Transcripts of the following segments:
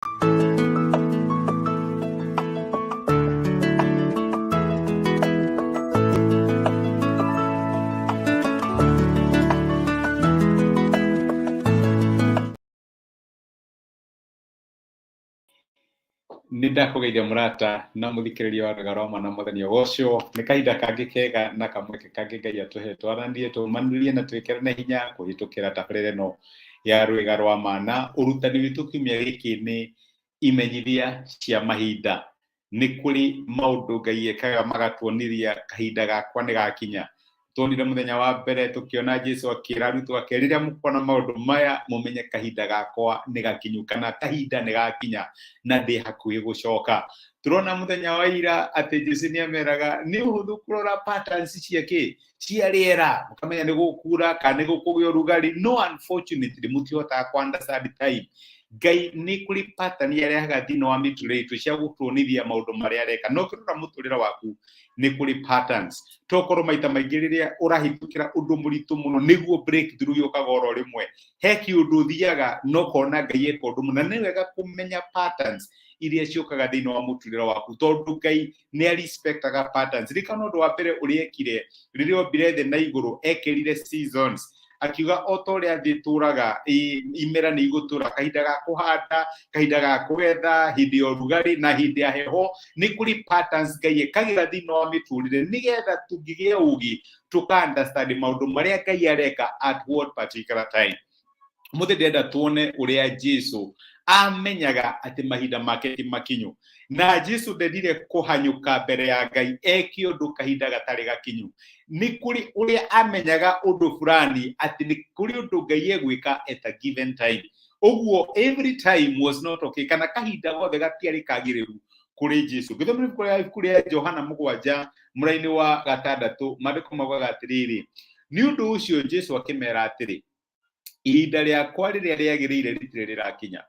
Nĩ ndakũgeithia mũrata na mũthikĩrĩria wa Rwĩga rwa Mwana Mwathani ũgocwo. Nĩ kahinda kangĩ kega na kamweke kangĩ Ngai atũhe twaranĩrie, tũmanĩrie na twĩkĩrane hinya kũhĩtũkĩra tabarĩra ĩno ya Rwĩga rwa Mana. Ũrutani witũ kiumia gĩkĩ nĩ imenyithia cia mahinda. Nĩ kũrĩ maũndũ Ngai ekaga magatuonithia kahinda gakwa nĩ gakinya. Tuonire mũthenya wa mbere tũkĩona Jesu akĩra arutwo ake, rĩrĩa mũkona maũndũ maya mũmenye kahinda gakwa nĩ gakinyu, kana kahinda nĩ gakinya na ndĩ hakuhĩ gũcoka. Tũrona mũthenya wa ira atĩ Jesu nĩ ameraga nĩ ũhũthũ kũrora patterns cia kĩ cia rĩera, mũkamenya nĩ gũkura kana nĩ gũkũgĩa ũrugarĩ, no unfortunately mũtihotaga kũ understand time. Ngai nĩ kũrĩ pattern arehaga thĩinĩ wa mĩtũrĩre itũ cia gũtuonithia maũndũ marĩa areka. No ũkĩrora mũtũrĩre waku nĩ kũrĩ patterns. Tokorwo maita maingĩ rĩrĩa ũrahĩtũkĩra ũndũ mũritũ mũno nĩguo breakthrough yũkaga oro rĩmwe. He kĩũndũ ũthiaga na ũkona Ngai eka ũndũ mũna. Nĩ wega kũmenya patterns iria ciũkaga thĩinĩ wa mũtũrĩre waku, tondũ Ngai nĩ arespectaga patterns. Ririkana ũndũ wa mbere ũrĩa ekire rĩrĩa ombire thĩ na igũrũ, ekĩrire seasons, akiuga o ta ũrĩa thĩ ĩtũraga, imera nĩ igũtũra, kahinda ga kũhanda, kahinda ga kũgetha, hĩndĩ ya ũrugarĩ na hĩndĩ ya heho. Nĩ kũrĩ patterns Ngai ekagĩra thĩinĩ wa mĩtũrĩre nĩgetha tũngĩgĩa ũgĩ tũka understand maũndũ marĩa Ngai areka at what particular time. Mũthĩ ndĩrenda tuone ũrĩa Jesu amenyaga atĩ mahinda make ti makinyu, na Jesu ndendire kũhanyũka mbere ya Ngai eke ũndũ kahinda gatarĩ gakinyu. Nĩ kũrĩ ũrĩa amenyaga ũndũ fulani atĩ nĩ kũrĩ ũndũ Ngai egwĩka at a given time. Ũguo every time was not okay, kana kahinda gothe gatiarĩ kagĩrĩru kũrĩ Jesu. Ngĩthoma ibuku rĩa Johana 7 mũraini wa 6, maandĩko maugaga atĩrĩrĩ, nĩ ũndũ ũcio Jesu akĩmera atĩrĩ, ihinda rĩakwa rĩrĩa rĩagĩrĩire rĩtirĩ rĩrakinya,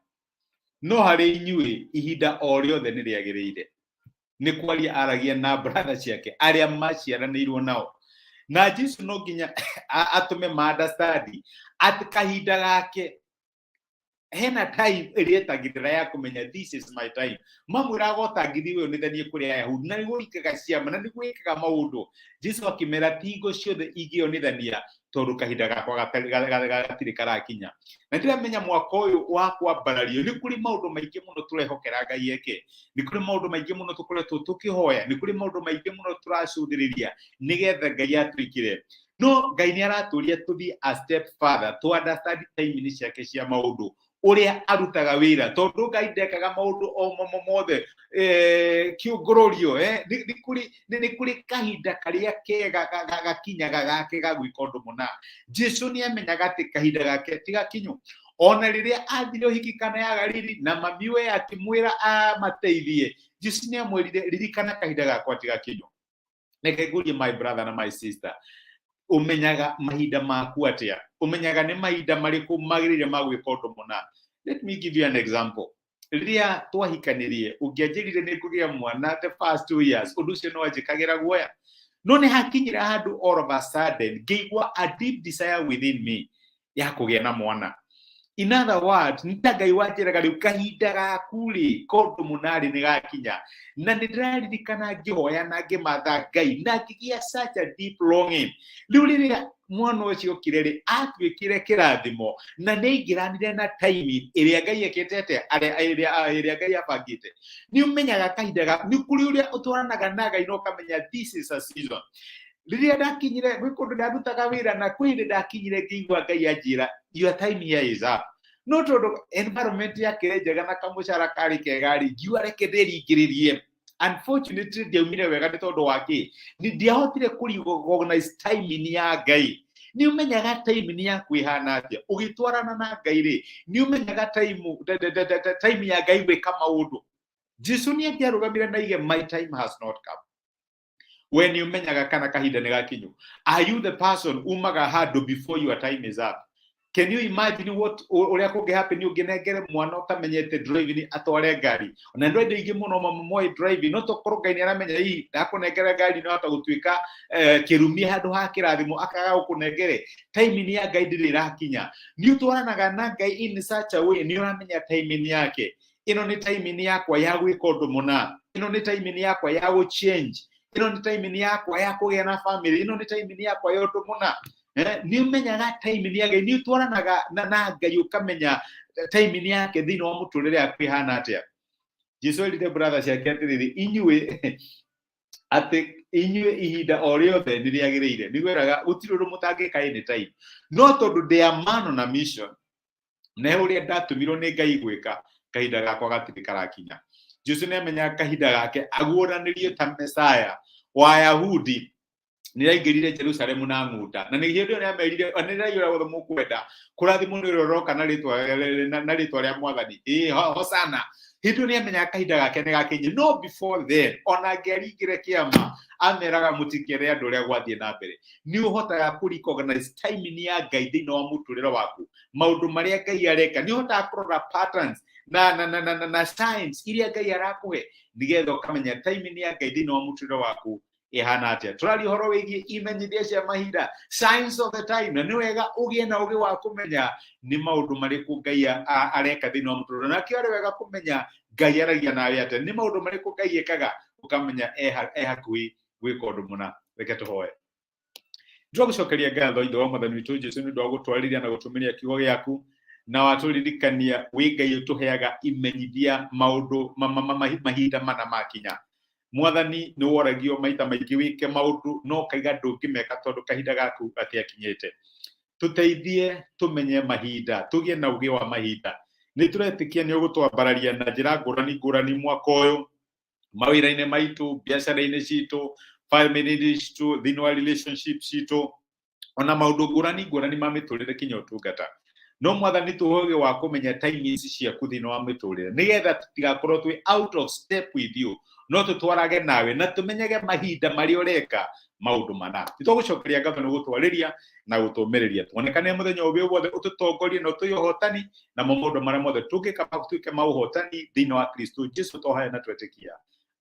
no harĩ inyuĩ ihinda o rĩothe nĩ rĩagĩrĩire. Nĩ kwaria aragia na brother ciake arĩa maciaranĩirwo nao, na Jesu no nginya atũme ma understand atĩ kahinda gake hena time ĩrĩa etagĩrĩra ya kũmenya this is my time. Mamwĩraga ũtangĩthiĩ wĩonithanie kũrĩ Ayahudi, na nĩguo ikaga ciama na nĩguo ĩkaga maũndũ. Jesu akĩmera ti hingo ciothe ingĩonithania, tondũ kahinda gakwa gatirĩ karakinya. Na ndĩramenya mwaka ũyũ wa kwambarario nĩ kũrĩ maũndũ maingĩ mũno tũrehokera Ngai eke, nĩ kũrĩ maũndũ maingĩ mũno tũkoretwo tũkĩhoya, nĩ kũrĩ maũndũ maingĩ mũno tũracũthĩrĩria nĩgetha Ngai atwĩkĩre. No Ngai nĩ aratũria tũthiĩ a step further, to understand timing ciake cia maũndũ, ũrĩa arutaga wĩra, tondũ Ngai ndekaga maũndũ o momo mothe kĩũngũrũrio. Nĩ kũrĩ kahinda karĩa kega gakinyaga gake ga gwĩka ũndũ mũna. Jesu nĩ amenyaga atĩ kahinda gake ti gakinyu. Ona rĩrĩa athire ũhiki Kana ya Galili na mami we akĩmwĩra amateithie, Jesu nĩ amwĩrire, ririkana kahinda gakwa ti gakinyu. Reke ngũrie, my brother na my sister, ũmenyaga mahinda maku atĩa? Ũmenyaga nĩ mahinda marĩkũ magĩrĩire ma gwĩka ũndũ mũna? Let me give you an example. Rĩrĩa twahikanirie, ũngĩanjĩrire nĩ ngũgĩa mwana the first 2 years, ũndũ ũcio nĩ wanjĩkagĩra guoya. No nĩ hakinyire handũ all of a sudden ngĩigua a deep desire within me ya kũgĩa na mwana. In other words, nĩ ta Ngai wanjĩraga rĩu kahinda gaku rĩ kondũ mũnarĩ nĩ gakinya. Na nĩ ndĩraririkana ngĩhoya na ngĩmatha Ngai na ngĩgĩa such a deep longing. Rĩu rĩrĩa mwana ũcio okire rĩ, atuĩkire kĩrathimo na nĩ aingĩranire na timing ĩrĩa Ngai ekĩte atĩa, ĩrĩa Ngai abangĩte. Nĩ ũmenyaga kahinda ga nĩ kũrĩ ũrĩa ũtwaranaga na Ngai na ũkamenya this is a season. Rĩrĩa ndakinyire gwĩ kũndũ ndarutaga wĩra, na kwĩ hĩndĩ ndakinyire ngĩigua Ngai anjĩra, your time here is up. No tondũ environment yakĩrĩ njega na kamũcara karĩ kega rĩ, ngiuga reke ndĩringĩrĩrie. Unfortunately ndiaumire wega nĩ tondũ wa kĩ? Nĩ ndiahotire kũ recognize timing ya Ngai. Nĩ ũmenyaga timing yaku ĩhana atĩa ũgĩtwarana na Ngai rĩ? Nĩ ũmenyaga time ya Ngai gwĩka maũndũ? Jesu nĩ angĩarũgamire na aige, my time has not come. We nĩ ũmenyaga kana kahinda nĩ gakinyu? Are you the person umaga handũ before your time is up? Can you imagine what ũrĩa kũngĩ happen ũngĩnengere mwana ũtamenyete driving atware ngari? Ona andũ aingĩ aingĩ mũno mamoĩ driving, no tokorwo Ngai nĩ aramenya hihi ndakũnengera ngari no hota gũtuĩka kĩrumi handũ ha kĩrathimo, akaga gũkũnengere. Timing ya Ngai ndĩrĩ ĩrakinya. Nĩ ũtwaranaga na Ngai in such a way nĩ ũramenya timing yake. Ĩno nĩ timing yakwa ya gwĩka ũndũ mũna, ĩno nĩ timing yakwa ya gũ change, ĩno nĩ timing yakwa ya kũgĩa na family, ĩno nĩ timing yakwa ya ũndũ mũna. Nĩ ũmenyaga timing ya Ngai, nĩ ũtwaranaga na Ngai ũkamenya timing yake thĩinĩ wa mũtũrĩre yaku ĩhana atĩa. Jesu erire brother ciake atĩrĩrĩ, inyuĩ atĩ inyuĩ ihinda o rĩothe nĩ rĩagĩrĩire. Nĩguo eraga gũtirĩ ũndũ mũtangĩka any time, no tondũ ndĩ a man on a mission na ũrĩa ndatũmirwo nĩ Ngai gwĩka, kahinda gakwa gatirĩ karakinya. Jesu nĩ amenyaga kahinda gake aguũranĩrio ta Mesaya wa Ayahudi nĩ aingĩrire Jerusalemu na ng'unda, na nĩ hĩndĩ ĩyo nĩ amerire anĩrĩrai ũrĩa wothe mũkwenda, kũrathimwo nĩ ũrĩa ũroka na rĩtwa na rĩtwa rĩa Mwathani, ĩĩ hosana. Hĩndĩ ĩyo nĩ amenyaga kahinda gake nĩ gakinye, no before then ona angĩaringire kĩama ameraga mũtikere andũ ũrĩa gwathiĩ na mbere. Nĩ ũhotaga kũ recognize timing ya Ngai thĩinĩ wa mũtũrĩre waku, maũndũ marĩa Ngai areka, nĩ ũhotaga kũrora patterns na signs iria Ngai arakũhe nĩgetha ũkamenya timing ya Ngai thĩinĩ wa mũtũrĩre waku ĩhana atĩa. Tũraria ũhoro wĩgiĩ imenyithia cia mahinda, signs of the time, na nĩ wega ũgĩe na ũgĩ wa kũmenya nĩ maũndũ marĩkũ Ngai areka thĩinĩ wa mũtũrĩre, na kĩo arĩ wega kũmenya Ngai aragia nawe atĩa, nĩ maũndũ marĩkũ Ngai ekaga, ũkamenya e hakuhĩ gwĩka ũndũ mũna. Reke tũhoe. Ndĩragũcokeria ngatho, Ithe wa Mwathani witũ Jesu, nĩ ũndũ wa gũtwarĩria na gũtũmĩria kiugo gĩaku na watũririkania wĩ Ngai ũtũheaga imenyithia maũndũ mahinda mana makinya. Mwathani, nĩ woragio maita maingĩ wĩke maũndũ no ũkaiga ndũngĩmeka tondũ kahinda gaku gatiakinyĩte. Tũteithie tũmenye mahinda, tũgĩe na ũgĩ wa mahinda. Nĩ tũretĩkia nĩ ũgũtwambararia na njĩra ngũrani ngũrani mwaka ũyũ, mawĩra-inĩ maitũ, biacara-inĩ citũ, family-inĩ citũ, thĩinĩ wa relationship citũ, ona maũndũ ngũrani ngũrani ma mĩtũrĩre kinya ũtungata. No Mwathani, tũhe ũgĩ wa kũmenya timings ciaku thĩinĩ wa mĩtũrĩre nĩgetha tũtigakorwo twĩ out of step with you, no tũtwarage nawe na tũmenyage mahinda marĩa ũreka maũndũ mana. Nĩ twagũcokeria ngatho nĩ gũtwarĩria na gũtũmĩrĩria. Tuonekane mũthenya ũngĩ wothe, ũtũtongorie na ũtũhe ũhotani, namo maũndũ marĩa mothe tũngĩka matuĩke ma ũhotani thĩinĩ wa Kristo Jesu twahoya na twetĩkia.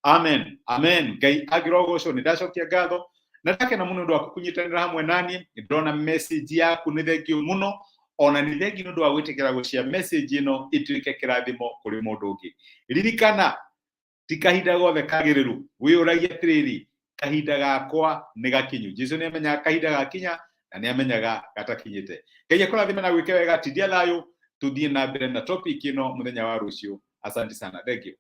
Amen, amen. Ngai angĩrogocwo. Nĩ ndacokia ngatho na ndakena mũno ũndũ waku kũnyitanĩra hamwe naniĩ. Nĩ ndĩrona message yaku, nĩ thengiũ mũno, ona nĩ thengiũ nĩ ũndũ wa gwĩtĩkĩra gũcia message ĩno ĩtuĩke kĩrathimo kũrĩ mũndũ ũngĩ. Ririkana, ti kahinda gothe kagĩrĩru. Wĩyũragia atĩrĩrĩ, kahinda gakwa nĩ gakinyu? Jesu nĩ amenyaga kahinda gakinya na nĩ amenyaga gatakinyĩte. Ngai akũrathime na gwĩke wega. Tindia thayũ, tũthiĩ na mbere na topic ĩno mũthenya wa rũciũ. Asante sana, thank you.